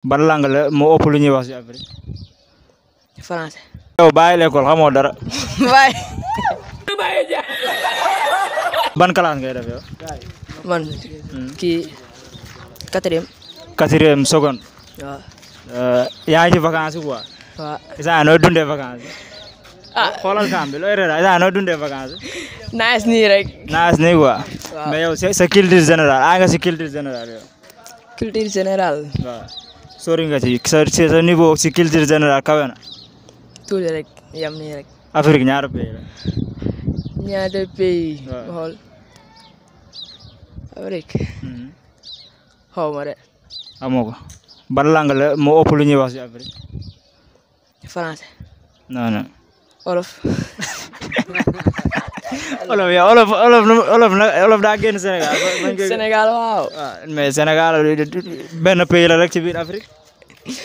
ban langue la moo ëpp lu ñuy wax ci Afrique. Français. yow bàyyi l'école xamoo dara. Bye. ban classe ngay def yow. Man kii quatrième. quatrième seconde. waaw. yaa ngi ci vacances quoi. waaw. isa nooy dundee vacances. ah xoolal kam bi looy reera isa nooy dundee vacances. nice nii rek. naas nii quoi. waaw. mais yow sa culture générale nga si culture générale yow. culture générale. waaw sori nga ci sa niveau si culture générale kawe na. tuuti rek yam nii rek. Afrique ñaata pays la. ñaata pays. waaw. xool Afrique. xaw ma de. amoo ko ban langue la moo ëpp lu ñuy wax ci Afrique. Français. non non. Wolof. olof daa génn Sénégal. Sénégal waaw. mais Sénégal benn pays la rek ci biir Afrique.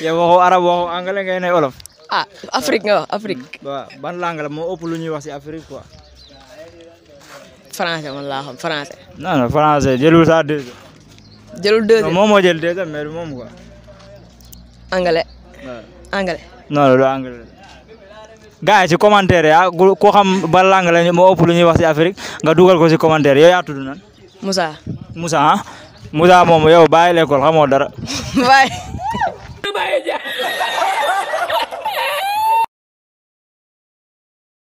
yow waxu arab waxu anglais ngay ne olof. ah Afrique nga wax Afrique. waaw ban langue la moo ëpp lu ñuy wax ci Afrique quoi. Français man laa xam français. non non français jëlul saa deuxième. jëlul deuxième. moom moo jël deuxième mais du moom quoi. anglais. waaw. anglais. non du anglais. gars yi ci commentaire ya ko xam ban langue la moo ëpp lu ñuy wax ci Afrique nga dugal ko ci commentaire yow yaa tudd nan. Moussa. Moussa ah. Moussa moom yow bàyyi l'école xamoo dara. Bye.